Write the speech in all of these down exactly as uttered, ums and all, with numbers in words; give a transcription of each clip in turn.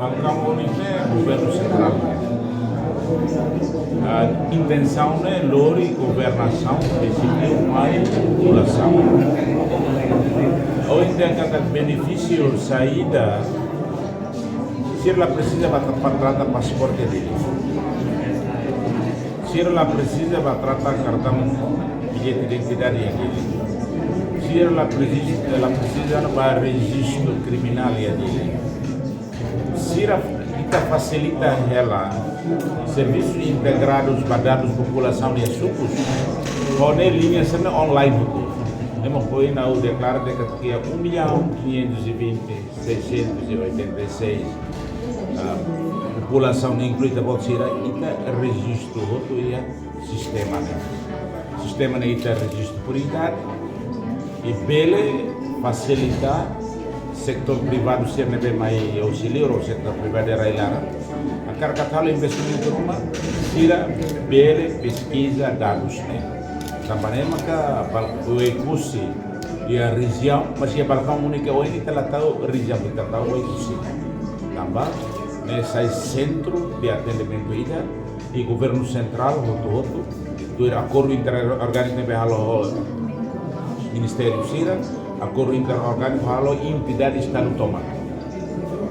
Balkaun Úniku ne'e governu sentrál. Ah, intensaun ne'e lori governasaun, prinsípiu mai populasaun. Ohin dehan katak benefísiu saida, sira la presiza ba, ba trata pasaporte iha Dili. Sira la presiza ba trata kartaun billete identidade iha Dili. Sira la presiza, la presiza ba rejistu kriminál iha Dili. Sira, ita fasilita hela servisu integradus ba dadus populasaun iha sukus, ho ne'e liña sira-ne'e online hotu. Ema foin ha'u deklara katak iha um milhão quinhentos e vinte, seiscentos e oitenta e seis, ah, populasaun inklui ita-boot sira, ita rejistu hotu iha sistema ne'e. Sistema ne'e ita rejistu por idade, i bele fasilita setór privadu sira ne'ebé mai auxíliu, ou setór privadu rai-laran, hakarak atu halo investimentu ruma, sira bele peskiza dadus ne'e. Tanba ne'e maka Bal-, Oekusi iha rejiaun, mas iha Balkaun Úniku ohin ita la tau rejiaun, ita tau Oekusi. Tanba ne'e sai sentru de atendimentu ida, i governu sentrál hotu-hotu, tuir akordu interorgániku ne'ebé halo ho ministériu sira, akordu interorgániku halo entidade Estadu tomak.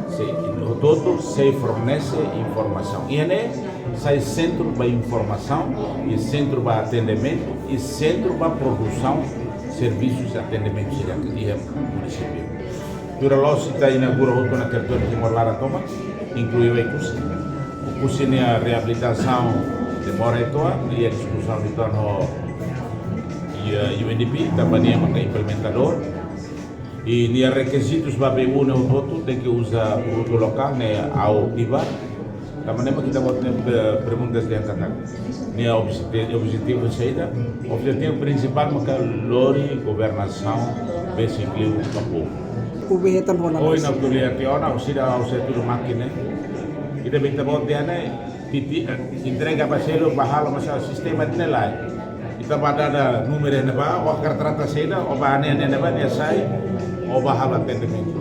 Sei, hotu-hotu sei fornese informasaun. Iha ne'e sai sentru ba informasaun, i sentru ba atendimentu, i sentru ba produsaun servisus atendimentu sira iha munisípiu. Tuir loloos ita inaugura hotu ona territóriu Timor laran tomak, inklui Oekusi. Oekusi nia reabilitasaun demora uitoan, iha diskusaun uitoan ho, iha U N D P, tanba nia maka implementadór. I nia rekizitus ba B U ne'e hotu-hotu tenke uza produtu lokál ne'e AO PIBA. Tanba ne'e mak ita-boot nia pe-, perguntas dehan katak nia objeti-, objetivu saida? Objetivu prinsipál maka lori governasaun besik liu ba povu. Ube hetan hola. Ohin ha'u ko'alia tiha ona, orsida ha'u sei hatudu mákina. Ita bita boot dehan ne'e, titi, eh, entrega ba selu, ba halo, mas sistema ne'e lae. Ita ba dada númeru ne'ebá, ó hakarak trata saida, ó ba hanehan ne'ebá, nia sai, ó ba halo atendimentu.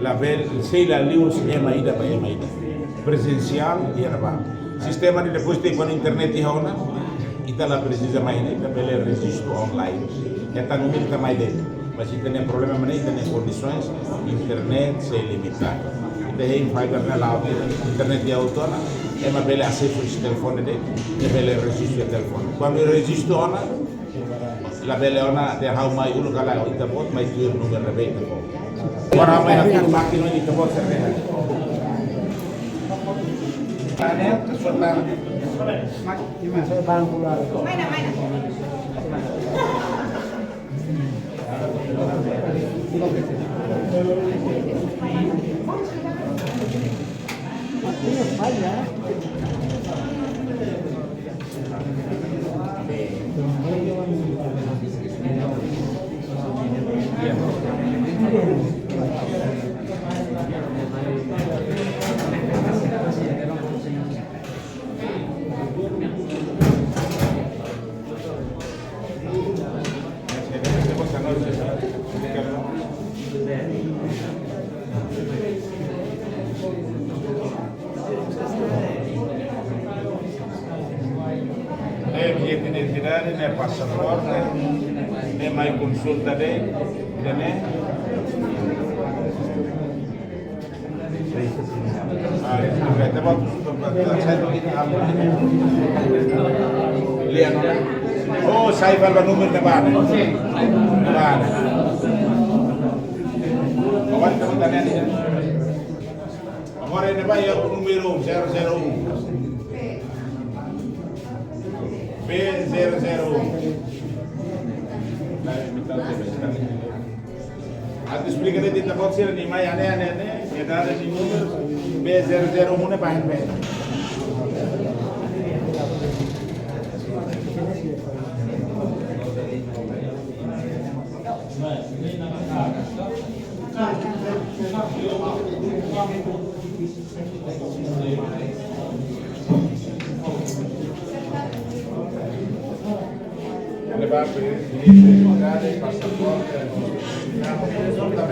Labele, sei la liu husi ema ida ba ema ida. Prezensiál iha ne'ebá. Sistema ne'e depois de kuandu internet iha ona, ita la presiza mai ne'e, ita bele rejistu online. Hetan númeru ita mai de'it. Mas ita-nia problema mak ne'e, ita-nia kondisoens internet sei limitadu. Ita hein fiber ne'e la'o, internet iha hotu ona, ema bele asesu husi telefone de'it, ita bele rejistu iha telefone. Kuandu rejistu ona, labele ona dehan ha'u mai uluk ka lae, ita-boot mai tuir númeru ne'ebé ita-boot. Agora mai ha'u mákina ita-boot sira-ne'e. Ane, kesulitan. Mai na, mai na. Ne'e billete identidade, ne'e pasaporte, ne'e mai konsulta de'it, ne'e. Ah, oke, ita-boot, ita-boot, ita-boot, ita-boot. Lian, no? Oh, sai fali ba númeru ne'ebá ne'e. Ne'ebá ne'e. Agora ita-boot hanehan. Agora ne'ebá iha númeru zero zero um. B zero zero um. Atu esplika de'it ita-boot sira ne'e mai hanehan, hanehan, hanehan, nia dada nia númeru B zero zero um ne'e ba N P. Levanta, identidade, pasaporte, konsulta